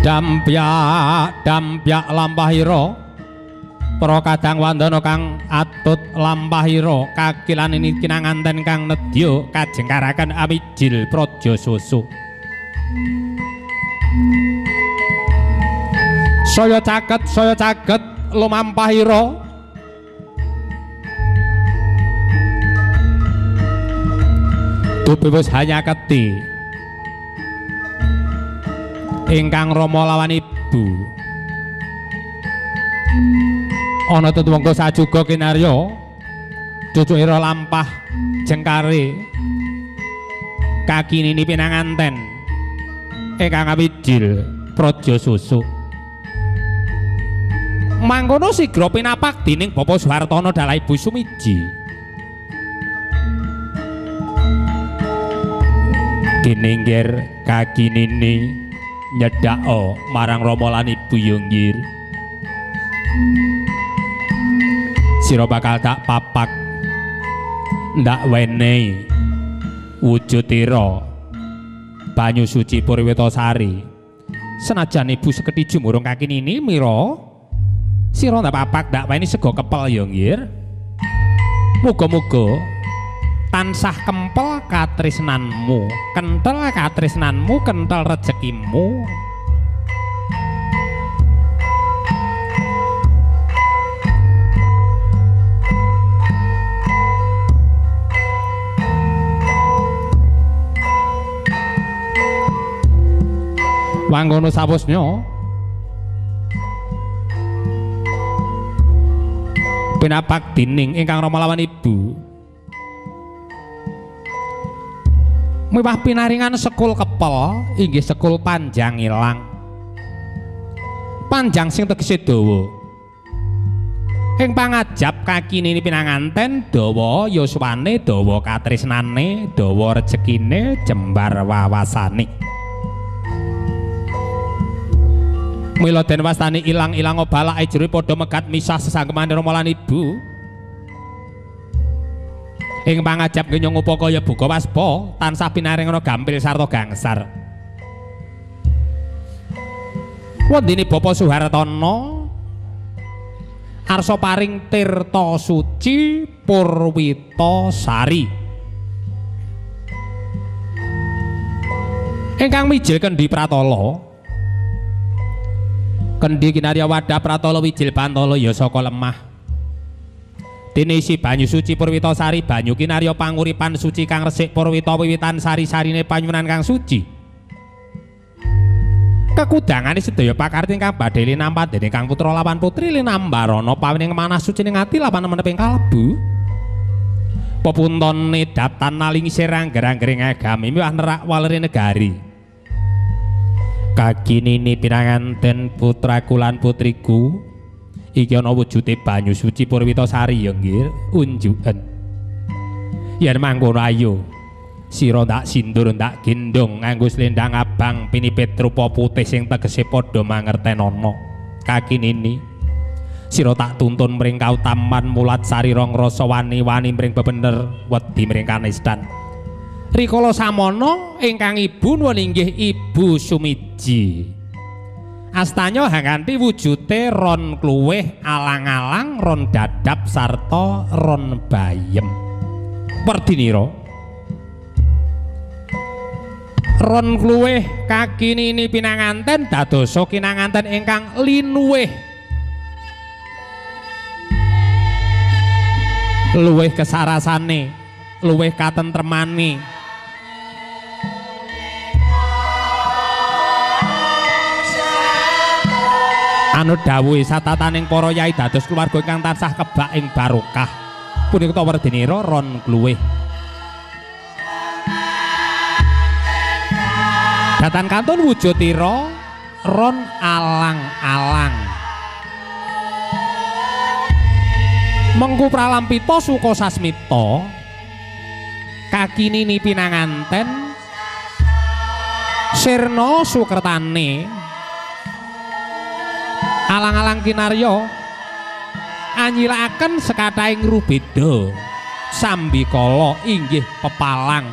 Dampyak dampyak lampahira para kadang wandana kang atut lampahira kakilan ini kinanganten kang nedya kajengkaraken awijil praja susu. Saya caket lumampahira dupi wis hanyaketi ingkang rama lawan ibu. Ana tetungga sajuga kinarya cucukira lampah jengkare kakinini pinanganten ingkang awijil praja susu. Mangkono sigra pinapak dening Bapak Suhartono dalah Ibu Sumiji. Kiningger kakinini nyedhako marang rama lan ibu yo nggir. Sira bakal tak papak ndak wenehi wujudira banyu suci Purwitasari. Senajan ibu sekedhi jumurung kakinini mira sira ndak papak ndak wenehi sego kepel ya nggir. Muga-muga tansah kempel katresnanmu, kentel katresnanmu, kentel rejekimu. Wangkono sawusnya pinapak dining ingkang rama lawan ibu miwah pinaringan sekul kepel inggih sekul panjang ilang, panjang sing tegese dawa. Ing pangajap kakinini pinanganten dawa yuswane, dawa katresnane, dawa rejekine, jembar wawasane. Mila den wastani ilang-ilang balake jero padha megat misah sesanggemane rama lan ibu. Ing pangajap ngenyong upakaya buka waspa tansah pinaringana gampil sarta gangsar. Wondene Bapak Suhartono arsa paring tirta suci Purwitasari ingkang mijil kendhi pratala. Kendhi kinarya wadah pratala wijil pantala ya saka lemah. Dene isi banyu suci Purwitasari banyu kinarya panguripan suci kang resik Purwita wiwitan sari-sarine panyuwunan kang suci. Kekudangane sedaya pakarti ingkang badhe linampa dening kang putra lawan putri linambarana pawening manah suci ning ati lawan meneping kalbu. Pepuntone datan nalingsir angger-anggering agami miwah nerak waleri negari. Kakinini pinanganten putraku lan putriku, iki ana wujude banyu suci Purwitasari ya nggir, unjuken. Yen mangkono ayo sira ndak sindur ndak gendong nganggo slendang abang pinipit rupa putih sing tegese padha mangertenana. Kakinini sira tak tuntun mring kautaman mulat sarira ngrasa wani-wani mring bebener wedi mring kanistan. Rikala samono ingkang ibu nuwun inggih Ibu Sumiji. Astanya hanganti wujude ron kluwih alang-alang, ron dadap sarta ron bayem. Werdinira ron kluwih kakinini pinanganten dadosa kinanganten ingkang linuwih. Luwih kesarasane, luwih katentremane. Anu dawuhe satataning para yai dados keluarga ingkang tansah kebak ing barokah. Punika werdinira ron kluwih. Datan kantun wujudira ron alang-alang. Mengku pralampita suka sasmita kakinini pinanganten sirna sukertane alang-alang kinarya anyilakaken sekathahing rubeda sambikala inggih pepalang.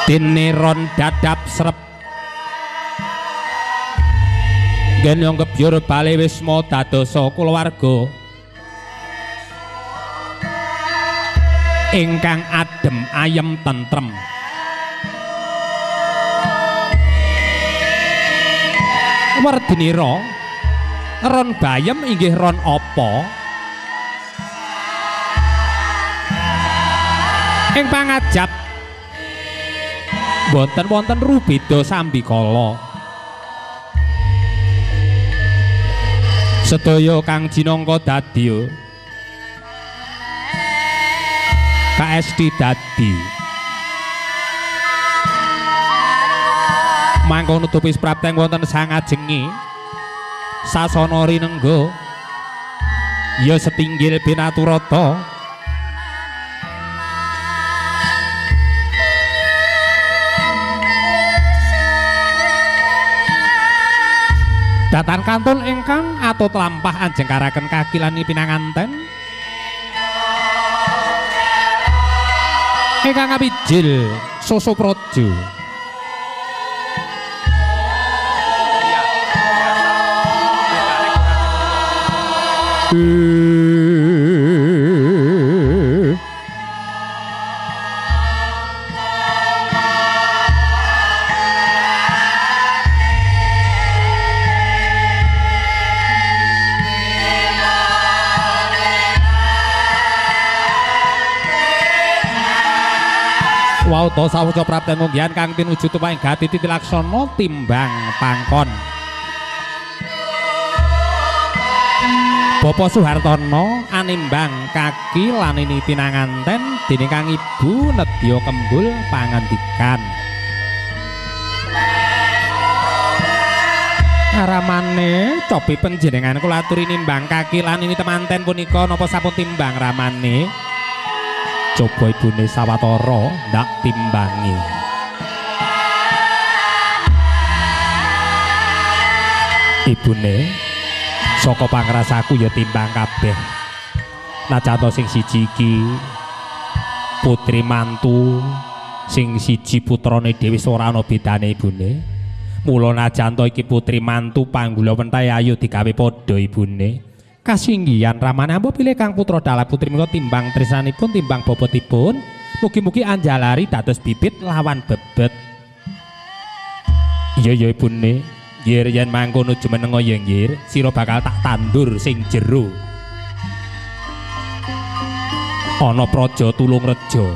Dene ron dadap srep genyong kebyur bale wisma dadosa kulawarga ingkang adem ayem tentrem. Werdinira ron bayem inggih ron apa? Ing pangajap boten wonten rubeda sambikala. Sedaya kang jinangka dadya KSD dadi. Mangko nutupi prapteng wonten sangajenge sasana rinengga ya setinggil binaturata. Datan kantun ingkang atut lampah anjengkaraken kaki lan pinanganten ingkang kawijil Sosoprojo. Wauta sawaca prapten munggihan kang tinuju tupaing gati titilaksana timbang pangkon. Bapak Suhartono animbang kaki lan ini pinanganten dening kang ibu nedya kembul pangandikan. Ramane cobi panjenengan kula aturi nimbang kaki lan ini temanten punika napa sampun timbang ramane? Coba ibune sawatara ndak timbangi. Ibune saka pangrasaku ya timbang kabeh. Najan sing siji iki putri mantu, sing siji putrane dhewe ora ana bedane ibune. Mula najan iki putri mantu panggula wentai ayo digawe padha ibune. Kasinggihan ramane ambo pilih kang putra dalah putri menika timbang tresnanipun timbang bobotipun mugi-mugi anjalari dados bibit lawan bebet. Iya ya ibune, nggih yen mangkono jumenenga ya nggih, sira bakal tak tandur sing jero. Ana praja Tulung Reja.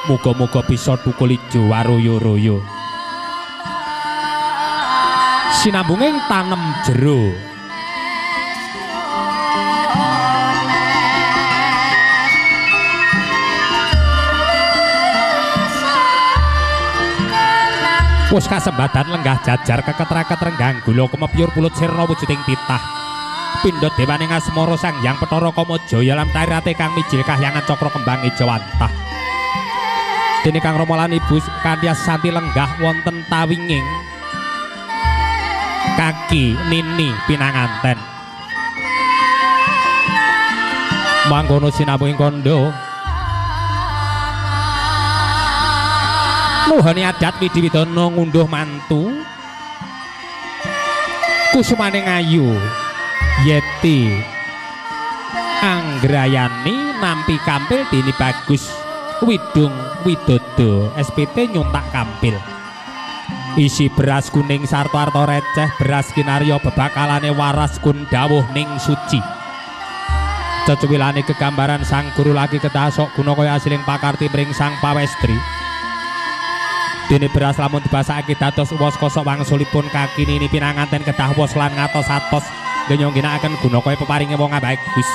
Muga-muga bisa tukul ijo waroyo-royo. Sinambunging tanem jero. Wus kasembadan lenggah jajar keket-raket renggang gula kemepyur pulut sirna wujuding titah. Pindha dewaning asmara Sang Hyang Bathara Kamajaya lan tarirate kang mijil kahyangan cakra kembang ejawantah. Dene Kang Rama lan Ibu kanthi santi lenggah wonten tawinging kaki nini pinanganten. Mangkono sinambung kandha nuhoni adat Widi Widana ngunduh mantu kusumane ngayu Yeti Anggrayani nampi kampil dini Bagus Widung Widodo SPT nyuntak kampil. Isi beras kuning sarta arta receh beras kinarya bebakalane waras kun dawuh ning suci. Cecuwilane kegambaran sang guru lagi ketasok guna kaya asiling pakarti mring sang pawestri. Dene beras lamun dibasakake dados uwos kosok wangsulipun kaki nini pinanganten kedah wos lan ngatos-atos donya ngginakaken guna kaya peparinge wong bagus.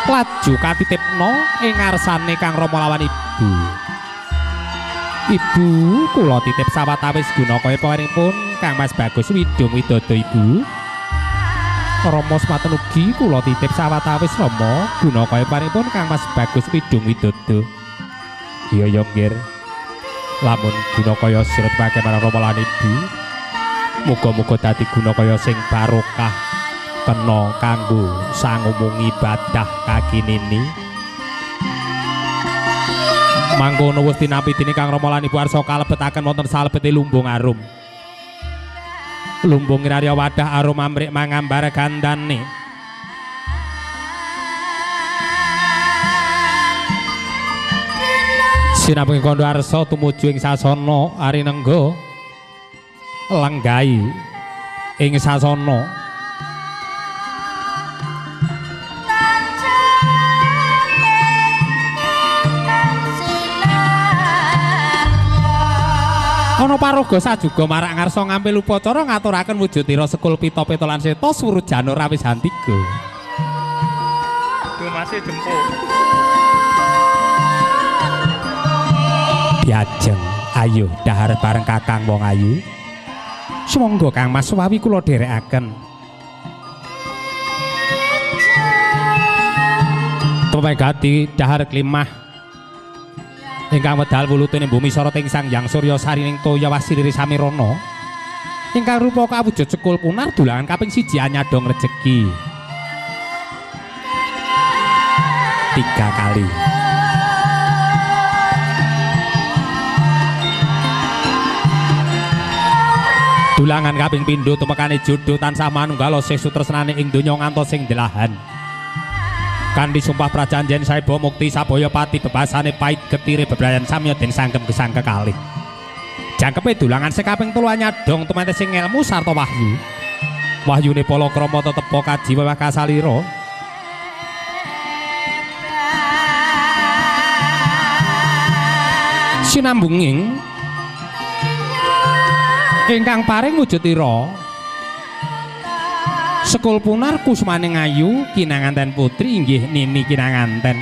Laju katitipna ing ngarsane Kang Rama lawan ibu. Ibu kula titip sawetawis guna kaya peparingipun Kang Mas Bagus Widung Widodo ibu. Rama sematen ugi kula titip sawetawis Rama guna kaya peparingipun Kang Mas Bagus Widung Widodo. Iya ya nggih. Lamun guna kaya sira pake marang Rama lan ibu, muga-muga dadi guna kaya sing barokah kena kanggo sangumu ibadah kaki nini. Mangkono wis tinampi dening Kang Rama lan Ibu arsa kalebetaken wonten salebete lumbung arum. Lumbung ngrarya wadah arum amrik mangambar gandane. Sinambi kandha arsa tumuju ing sasana arinengga lenggahi ing sasana. Ana paraga sajuga marak ngarsa ngampil upacara ngaturaken wujudira sekul pita peta lan seta surujana rawis hantiga. Dumase jempol. Diajeng, ayo dahar bareng Kakang wong ayu. Sumangga Kang Mas wawi kula dherekaken. Tumegati dahar klimah ingkang wedal wulutune bumi sorot ing Sang Hyang Surya sarining toya wasiriri samirana ingkang rupa kawujud sekul punar dulangan kaping 1 anyadong rejeki 3 kali. Dulangan kaping pindho tumekane jodho tansah manunggal sih sutresnane ing donya ngantos sing delahan. Kanthi sumpah prajanjen saiba mukti sabaya pati bebasane pait getire bebrayan samya den sangkem gesang kekalih. Jangkepe dulangan sing kaping 3 nyadong tumentes sing ngelmu sarta wahyu. Wahyune palakrama tetepa kaji wewah kasalira. Sinambunging ingkang paring wujudira sekul punar kusmaning ayu kinanganten putri inggih Nini kinanganten.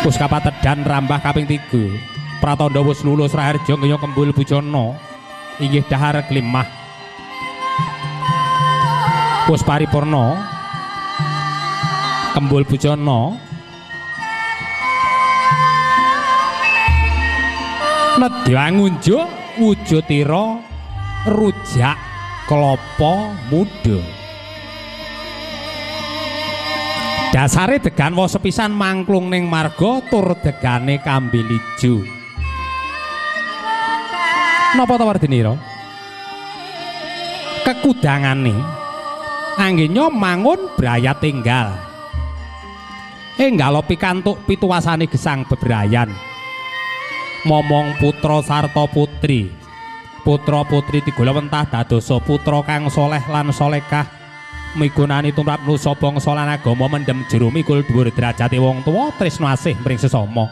Wis kapatedan rambah kaping 3. Pratandha wis lulus raharja ngaya kembul bujana inggih dahar klimah. Wis paripurna kembul bujana nedya ngunjuk wujudira rujak klopo muda. Dasare degan wos sepisan mangklung ning marga tur degane kambil ijo. Napa ta wardinira? Kekudangane anggenya mangun brayat enggal. Enggalo pikantuk pituwasane gesang bebrayan. Momong putra sarta putri. Putra putri digulawentah dadosa putra kang soleh lan solekah migunani tumrap nusa bangsa lan agama mendhem jero mikul dhuwur derajate wong tuwa tresna asih mring sesama.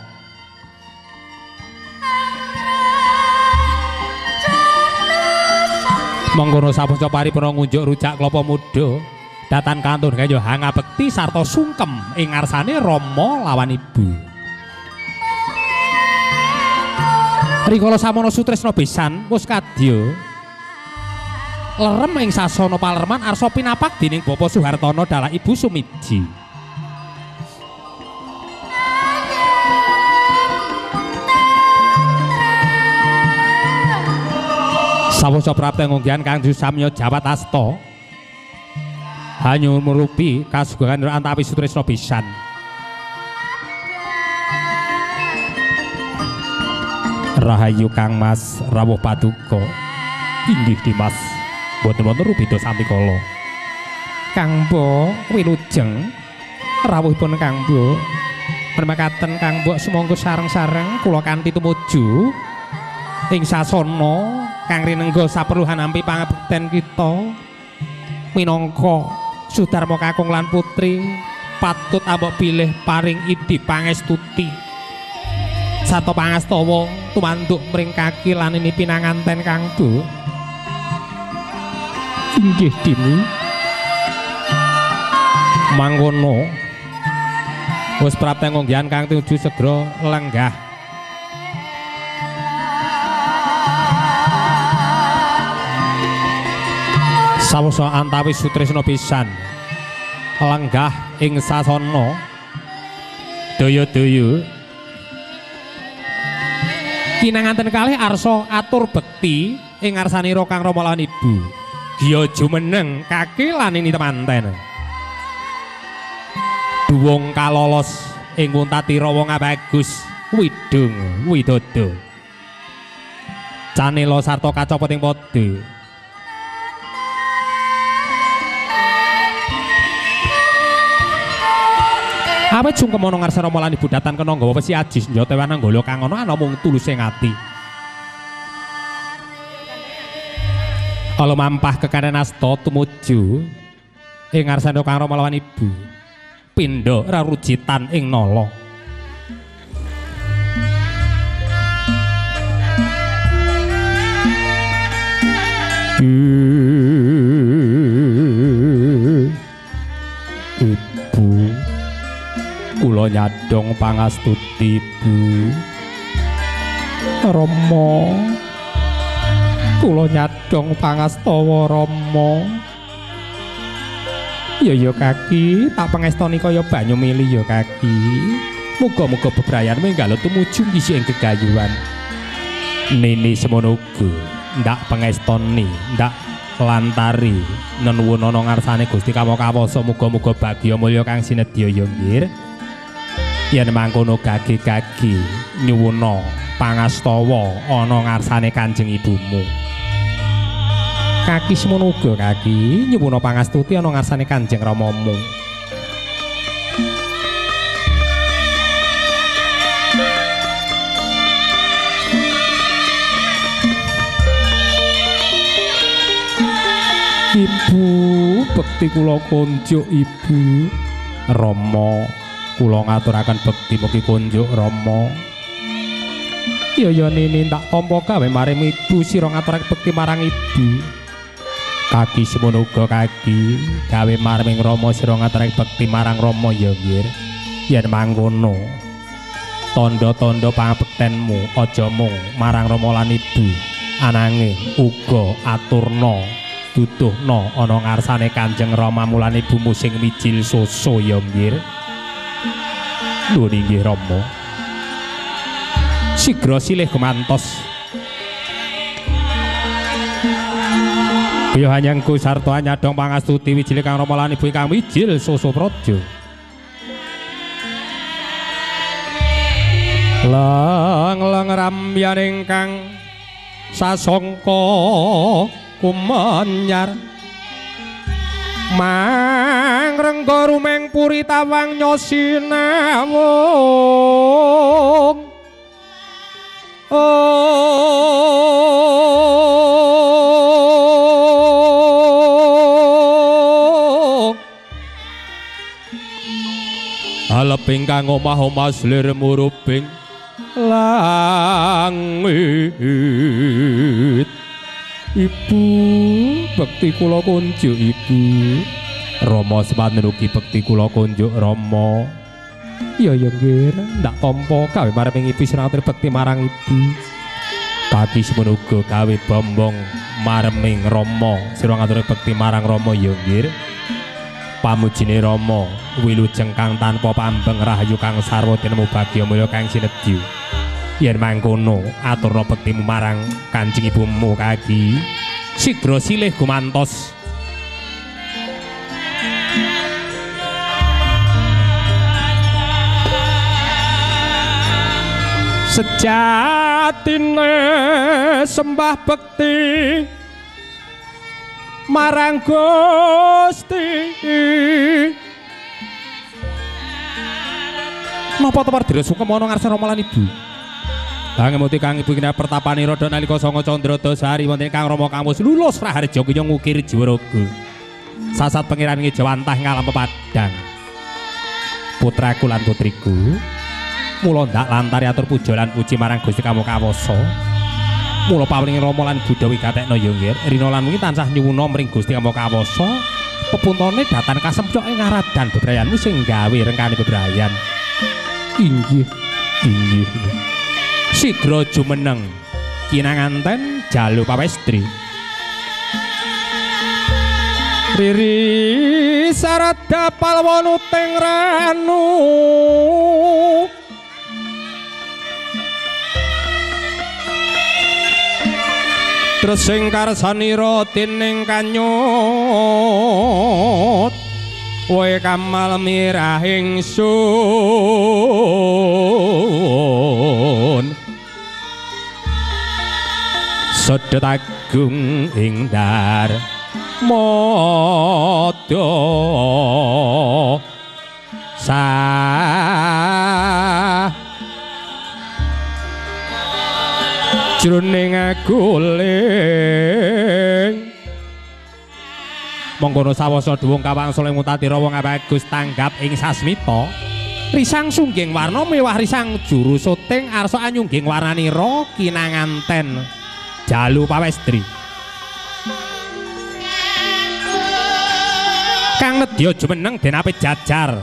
Mangkono sapuca paripurna ngunjuk rujak klapa muda datan kantun kaya hangabekti sarta sungkem ing ngarsane rama lawan ibu. Rikala samono sutresna besan wis kadya lerem ing sasana palerman arsa pinapak dening Bapak Suhartono dalah Ibu Sumiji. Sawasa prapta ngunggihan kang susamya jawat asta hanyu murupi kasugan antawi sutresna besan. Rahayu Kang Mas rawuh paduka inggih Dimas boten wonten rubeda sampikala. Kang Mbok wilujeng rawuhipun Kang Mbok permakaten Kang Mbok sumangga sareng-sareng kula kanthi tumuju ing sasana kang rinengga saperluhan nampi pangabekten kita minangka Sudarma kakung lan putri patut ambok bilih paring idi pangestuti sarta pangastawa tumanduk mring kaki lan ini pinanganten Kang Bu. Inggih Dini. Mangkono wis prapte ngunggihan kang tuju segera lenggah. Sawasa antawis sutresna pisan lenggah ing sasana daya-daya kinanganten kalih arsa atur bekti ing ngarsanira Kang Rama lan Ibu. Giya jumeneng kaki lan ini temanten. Duwung kalolos ing Wuntatira wong abagus Widung Widodo. Canela sarta kacopot ing padha. Awit sungkem ana ngarsa Rama lan Ibu datan kena nggawa wesi aji senjata wananggala kang ana ana mung tulus ing ati. Ala mampah kekanen asta tumuju ing ngarsane Kang Rama lan Ibu. Pindha rarujitan ing nala. Ibu, kula nyadong pangastuti Ibu. Rama, kula nyadong pangastawa Rama. Ya ya kaki, tak pangestoni kaya banyu mili ya kaki. Muga-muga bebrayan menggal tumuju ngisi ing gegayuhan. Nini semono uga ndak pangestoni, ndak lantari nenuwun ana ngarsane Gusti Kawasa, muga-muga bagya mulya kang sinedya ya nggih. Yen mangkono gage-gage nyuwuna pangastawa ana ngarsane Kanjeng Ibumu. Kaki semono uga kaki nyuwuna pangastuti ana ngarsane Kanjeng Ramamu. Ibu, bekti kula konjuk Ibu. Rama, kula ngaturaken bekti mugi konjuk Rama. Ya ya nini tak tampa gawe maring Ibu, sira ngaturake bekti marang Ibu. Kaki semono uga kaki gawe marming Rama, sira ngaturake bekti marang Rama ya nggih. Yen mangkono tandha-tandha pangabektenmu aja mung marang Rama lan Ibu, ananging uga aturna duduhna ana ngarsane Kanjeng Rama lan Ibumu sing mijil soso ya nggih. Nuwun inggih Rama. Sigra silih gumantos. Kaya hanyangku sarta nyadong pangastuti wijile Kang Rama lan Ibu ingkang mijil soso praja. Lang-lang ramyan ingkang sasongko kumenyar mangrengga rumeng puri tawang nyosinawung. Alep ingkang omah-omah slir murubing langit. Ibu, bekti kula kunjuk Ibu. Rama semanten ugi bekti kula kunjuk Rama. Ya ya nggih, ndak tampa gawe marang Ibu sira bekti marang Ibu. Kaki semono uga gawe bombong marming Rama, sira ngatur bekti marang Rama ya nggih. Pamujine Rama, wilujeng kang tanpa pambeng rahayu kang sarwa tinemu bagya mulya kang sinedya. Yen mangkono aturna bektimu marang Kanjeng Ibumu kaki. Sigra silih gumantos. Sejatine sembah bekti marang Gusti. Napa to Pardira sungkem ana ngarsa Rama lan Ibu? Bangemuti Kang Ibu kina pertapanira nalika sanga candra dasari wonten Kang Rama kang wis lulus raharja kaya ngukir jiwa raga. Sasat pangeran ngejawantah ngalam pepadang. Putraku lan putriku, mula ndak lantari atur puja lan puji marang Gusti Kawasa. Mula paweling Rama lan Buddha wigatekna ya nggih. Rina lan wengi tansah nyuwuna mring Gusti Kawasa. Pepuntone datan kasempyok ing ngaradan bebrayanmu sing gawe rengkane bebrayan. Inggih, inggih. Sigra jumeneng kinanganten jalu pawestri. Riri sarada palwanu teng ranu. Tresing karsanira dening kanyut. Kowe kamal mirah ingsun sedhet agung ing darmada sa jroning aguling. Mongkono sawasa duwung kawangsul ing Mutatira wong abagus tanggap ing sasmita risang sungging warna mewah risang juru suting arsa anyungging warnanira kinanganten jalu pawestri kang nedya jumeneng den ape jajar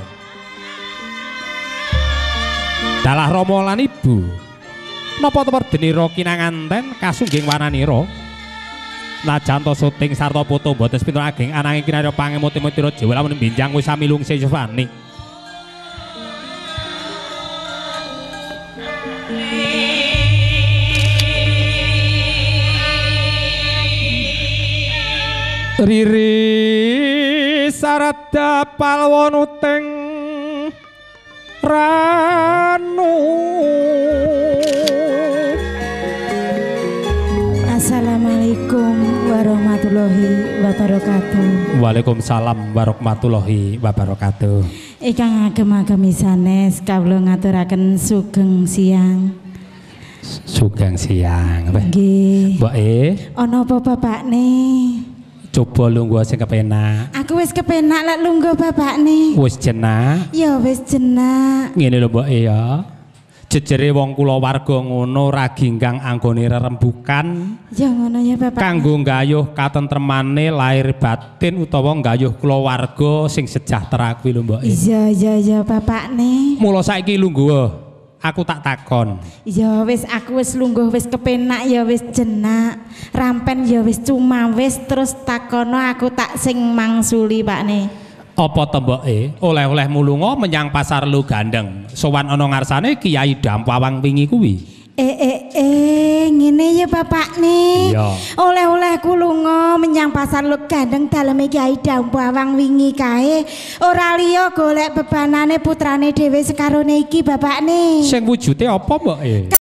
dalah rama lan ibu napa teperdenira kinanganten kasungging warnanira najan to syuting sarta foto mboten sepinten ageng ananging kinarya pangemut-emutira jiwa lamun benjang wis samilung sesufani. Riri sarada palwonuting ranu. Assalamualaikum warahmatullahi wabarakatuh. Waalaikumsalam warahmatullahi wabarakatuh. Ingkang agem-agem sanes kawula ngaturaken sugeng siang. Sugeng siang. Nggih. Mbok e. Ana apa bapakne? Coba lungguh sing kepenak. Aku wis kepenak lek lungguh bapakne. Wis jenak. Ya wis jenak. Ngene lho mbok e ya. Jejere wong kulawarga ngono ra ginggang anggone rerembukan. Ya ngono ya bapak. Kanggo nggayuh katentremane lahir batin utawa nggayuh kulawarga sing sejahtera kuwi lho mbok. Iya iya iya bapakne. Mula saiki lungguh aku tak takon. Ya wis aku wis lungguh wis kepenak ya wis jenak. Rampen ya wis cumawis terus takono aku tak sing mangsuli pakne. Apa temboke oleh-oleh mulunga menyang pasar Logandeng sowan ana ngarsane Kiai Dampawang wingi kuwi. Ngene ya bapakne. Oleh-olehku lunga menyang pasar Logandeng daleme Kiai Dampawang wingi kae ora liya golek bebanane putrane dhewe sekarone iki bapakne. Sing wujude apa mboke?